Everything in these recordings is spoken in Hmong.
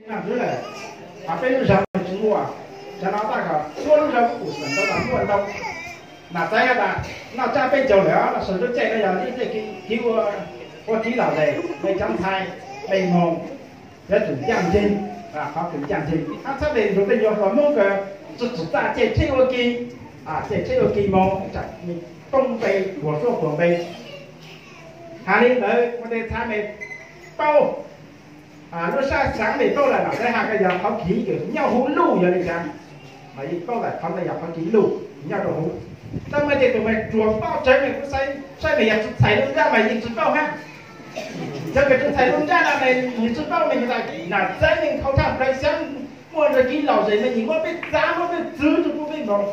Nam xwb lawm, hos peb lub zog tsis muaj, cov no tab kom suab lub zog kuj xeem tau tas muaj ntau. Nam txawv has tas noj tsab peb caug lawm los sawv nruab caij no yog ib txij kiv ua kiv lom zem, mej cov ntxhais mej moog yuav tsum ncaaj nceeg, qhov kws ncaaj nceeg hab txhab tes nrug tej nyuag hluas Moob kws tsi txhum txaj ceg tsheb ua ke, ceg tsheb ua ke moog tsam poob npe, puag suab puag npe. Has li ntawd ua ntej txhab mej paub lub sab xaav mej paub lawm, nam txawv has kws yog qhov kis kws nyob huv luj yog li cas, mas yeej paub lawm qhov ntawd yog qhov kis luj nyob rau huv. Tab mas tej tug mej tsuas paub tsawv mej kuj saib, saib mej yog tsi txhais lub nrab mas yeej tsi paub hab. Cov kws tsi txhais lub nrab no mej yeej tsi paub, mej yog tas nam txawv yeej khau tshaj plawg xyab, muaj nrag kiv lom zem mej yeej muab peb txav muab peb txwv rua pub peb nkaus.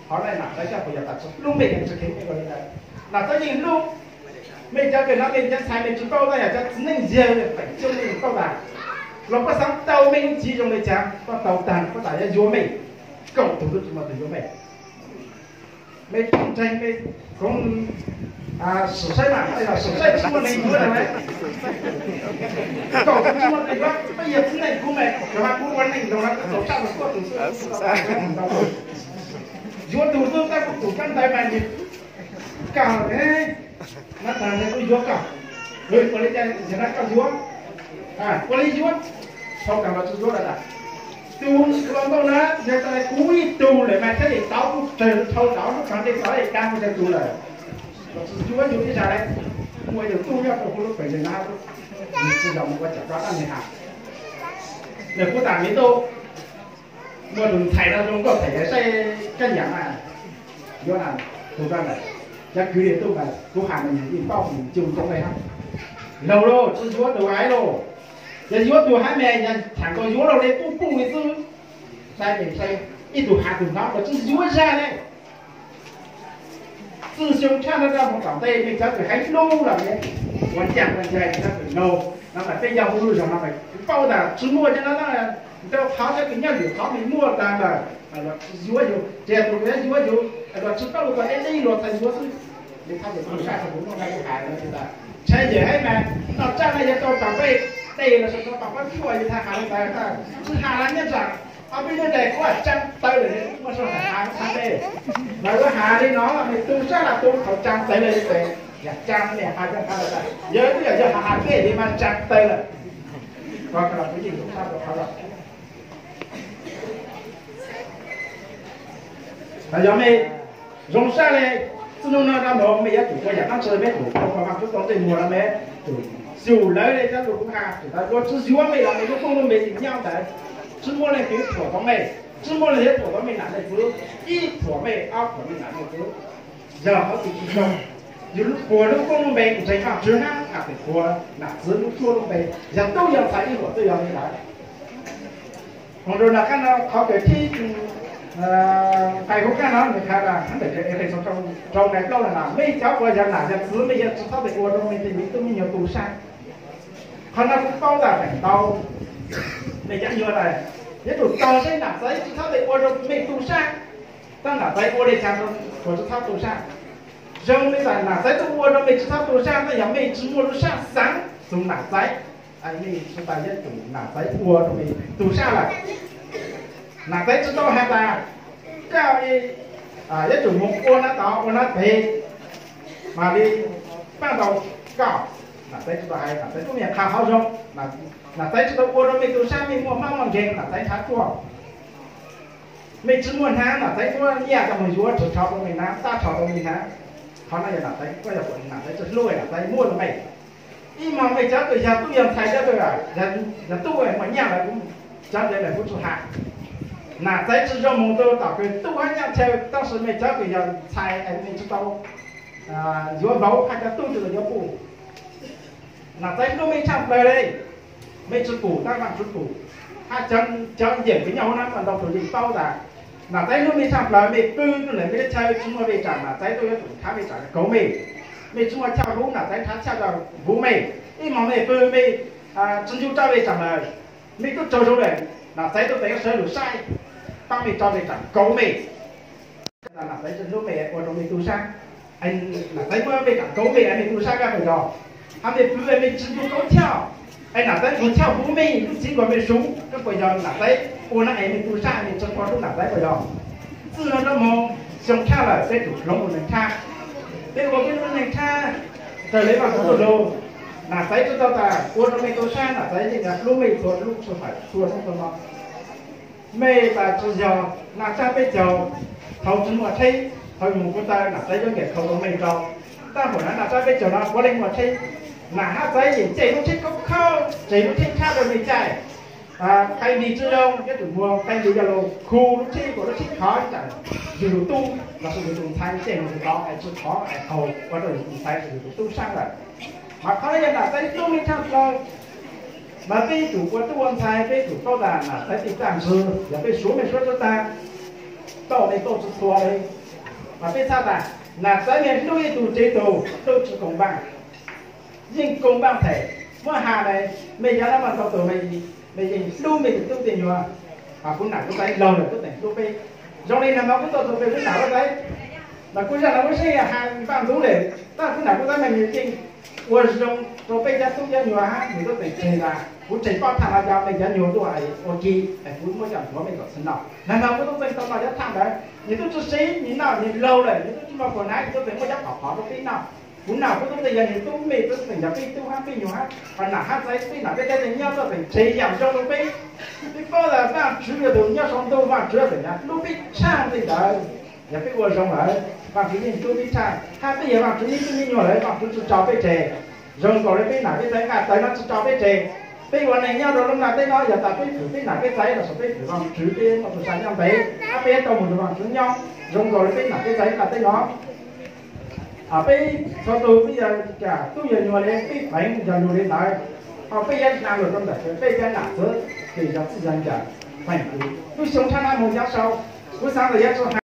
Qhov no nam txawv xyaj puas yog tas tsi hlub mej, tsi kheev mej ua li ntawd. Nam txawv yeej hlub. Mej cov kws no mej cov ntxhais mej tsi paub, tab yog cov txiv neej yawg feem coob mej yeej paub tas, luag puab xaav tau mej lub txiv zoo li cas, puab tau taag, puab tas yuav yuav mej, kaum tug tub tsi muaj tug yuav mej. Mej tub ntseeg mej koom sim saib mas, sim saib tsi muaj neeg yuav na. Kaum tug tsi muaj neeg yuav, peb yog txiv neej kuv mas, cov mas kuv ua neej zoo na, tau sab los tuaj tug xwb. Yuav tug xwb tab kuv tus kab ntawv mas kag, nab tas kuv yuav koj, ua li cas yog na koj yuav, ua li yuav, thaum kawg los tsi yuav lawm tas. Tus hluas nkauj na yog tas kuv ib tug lawm mas thiaj li tau kuv tsawg thaum tau lub kag ntej tau li dag kuv tsawg tug lawm. Los tsi yuav yus ib zag lawm, muaj yus tub nyob rau kuv lub peem ntawm na, tsi yog mus ua cam rov dab neeg has. Nws kuj tas me tub, muaj tus ntxhais no zoo nkauj thaum yav saib kab nyam na, yuav na, tus koj ntawd, cov kwv tij tub mas kuv has mas yus yeej paub mus cu ntoo le hab. Laug lauj, tsi yuav tus haiv lauj, yog yuav tus haiv mas yog thaam nkaus yuav lauj le puj puj li xwb. Saib, saib ib tug has tus no los tsi yuav zag le. Txwj xyoo tshaj no rau mus tom ntej mej cov kws haiv hlub los ua ncaag ua ncaig cov kws no, no mas peb yog huv lub zog no mas kuv paub tas tsi muaj cov no, rau qhov cov kws nyob lwm qhov mej muaj taag lawm, los tsi yuav yus, tsis yog tus yuav yus, los tsi paub lug tas ib tug luag txhais yuav xwb. Li thab tes tug sab tug kuv muaj na kuv has tas, ntshai yawm haiv mas noj tsab no yog rau tom peb dej los rau tom peb tshuaj yus txhaj has li ntawd, tsi has los nyob tsam ob peb hnub tes kuv tsaa tawv lawm, muaj sab has has txhab peb. Mas kuv has li no, mej tug sab los tug thaum tsaa tawv lawm li tes, yog tsaa mej has cov qhov lawm, yog twb yog yog has has peb li mas tsaa tawv lawm. Koj los kuv yeej zoo sab rau qhov lawm. Yog mej zoo sab le, txij nub no rov mus mej yuav tsum ua yam dlaab tsi mej tsum ua Vaajtswv tau ntsej muag no mej tsum xyum lawv le cov lug kuv has, tsum tas luag tsi yuav mej los mej lub koob lub npe tseem nyob ntawd. Tsi muaj leej twg thuam tau mej, tsi muaj leej twg thuam tau mej nam mej txwv, ib thuam mej ob thuam mej nam mej txwv. Yog qhov twg tsi zoo, yus lub puag lub koob lub npe kuj ntseeg Vaajtswv hab has pem puag nam txwv lub suab lub npe, yog tub yog ntxhais ib huam twb yog li ntawd. Hos rau nram qab no qhov kws thib nqai huv qab no nws has tas, ntawm Efexus rau nqai plaub no tas, mej cov uas yog nam yog txwv mej yuav tsi txhob ua rau mej tej me tub me nyuam tu sab. Qhov no kuv paub tas feem ntau mej cov nyuam tas, yuav tsum tog seb nam txwv tsi txhob ua rau mej tu sab. Tab nam txwv ua li cas tsuas tsi txhob tu sab. Zoo li tas nam txwv tuaj ua rau mej tsi txhob tu sab, tab yog mej tsi muaj lub sab xaav txug nam txwv, mej tsi tas yuav tsum nam txwv ua rau mej tu sab lawm. Nam txwv tsi tau has tas koj yuav tsum mus ua nab tod ua nab pem, mam li paab tau koj. Nam txwv tsi tau hais, nam txwv tub mej qha qhov zoo. Nam txwv tsi tau ua rau mej tu sab, mej muaj hmab muaj nkeeg nam txwv nrhav tuaj. Mej tsi muaj hnav nam txwv muab nyiaj coj moog yuav tsi tshov rau mej hnav, tab tshov rau mej hnav. Qhov no yog nam txwv, koj yog nam txwv tsi hlub nam txwv muab rau mej. Ib hmos mej cov kws yog tub yog ntxhais cov kws yog tub muaj nyiaj lawm kuv cov ntawd lawm kuv tsi has. Nam txwv tsi zoo moog rau tom kws tub hab nyaab chaw, tab sis mej cov kws yog ntxhais mej tsi tau yuav vauv hab cov tub tsi tau yuav puj. Nam txwv hlub mej tshaj plawg le, mej tsi pum tab Vaajtswv pum, hab cov nyeem kws nyob huv nab ntau tug yeej paub tas nam txwv hlub mej tshaj plawg. Mej pw rua ntawm mej teb chaws tsi muaj vej tsam nam txwv tuaj yuav tsum nrhav vej tsam kauv mej. Mej tsi muaj chaw huv nam txwv nrhav chaw rua huv mej. Ib hmos mej pw mej tsi ncu rau vej tsam lawm, mej tub tsaug zug lawm nam txwv tuaj tes sawv lug saib, paab mej tso vej tsam kauv mej. Nam txwv tsi hlub mej ua rau mej tu sab. Nam txwv muab vej tsam kauv mej, mej tu sab kab puas yog? Hab mej pw mej tsi ncu kauv chaw, Es Nam Txaiv mus chau kuv mej lub txiv nkaus mej suv, koj puas yog Nam Txaiv ua no es mej tu sab mej tsi ua lub Nam Txaiv puas yog? Txij no rov moog xyoo tshaj lawm peb tsum hloov ua neeg tshaj. Peb ua peb lub neeg tshaj raws li Vaajtswv txuj lug. Nam Txaiv tsi tau tas ua rau mej tu sab, Nam Txaiv yeej yuav hlub mej txhua lub txhua fam txhua hnub txhua hmo. Mej tas tsi yog Nam Txaiv peb caug, thaus tsi muaj tsheb, thaus yus mus kuv taw Nam Txaiv yuav nkaim khau rau mej rau. Tab huam na Nam Txaiv peb caug no puav leej muaj tsheb. Nam Txaiv yeej caij lub tsheb khaub khaub, tseg lub tsheb tshab rau mej caij. Qai npis tsi zoo, yuav tsum muag qai npis coj lug khu lub tsheb, kuas lub tsheb khov tsam yug lug tub lossis yug tus ntxhais caij mus tod es tsi khov es qaug ua rau yug tus ntxhais yug tus tub saab lawm. Mas qhov no yog Nam Txaiv hlub mej tshaj plaws. Mas peb tsum ua tub ua ntxhais peb tsum paub tas Nam Txaiv tej txaj ntswg, yog peb suav mej suav tsi tag, tau mej tau tsi txhua le. Mas peb txhaj tas Nam Txaiv mej hlub ib tug tseg tug, hlub tsi koom npaaj, yeej koom npaaj them. Muab has le, mej yav nab mas tau tug, mej yeej hlub mej tej tub tej nyuag. Mas kuv nam kuv txaiv laug lawm kuj teem hlub peb. Zoo li nag hmo kuv tuaj txug peb lub nam lub txaiv, mas kuv zaj nam lub seej has npaaj ntxuv le, tab kuv nam kuv txaiv mas nws yeej ua zoo rau peb cov tub cov nyuag hab, nws tuaj teem tseg tas kuv tseg poj tham no cov mej cov nyuag tuaj ua ke, es kuv muab coj nthuav mej kom txhob noj. Nag hmo kuv tub txeej tau noj cov tham ntawd, nws tub tsi siv, nws noj nws laug lawm, nws tub tsi muaj puas hnav, nws tuaj teem muab cov phom phov rau peb noj. Kuv nam kuv tub txeej yog nws tub, mej tub txeej yog peb tub hab peb nyuag hab, ho nam hab txaiv peb nam peb txaiv tseem nyob tuaj teem tseg yaam zoo rau peb. Peb paub tas Vaajtswv yog tus nyob saum ntuj, Vaajtswv tseem hlub peb tshaj txij ntawd. Yog peb ua zoo lawm Vaajtswv yeej hlub peb tshaj, hab peb yog Vaajtswv me tub me nyuag lawm Vaajtswv tsi tso peb tseg. Zoo nkaus li peb nam peb txaiv nqaj tawv no tsi tso peb tseg. Peb ua neeg nyob rau lub nqaj teb no yog tas peb fwm peb nam peb txaiv lossis peb fwm Vaajtswv peb muaj tus sam nyob ntev hab peb tau moog rua Vaajtswv nyob. Zoo nkaus li peb nam peb txaiv nqaj teb no, peb txhua tug peb yog tub yog nyuag le peb feem yog lug le ntawd, ho peb yuav hla lug rau ntawm peb cov nam txwv ces yog txij yog ncaim feem kuv lub xyoo tshab nab moog cov sau. Kuv xaav tas yuav tsi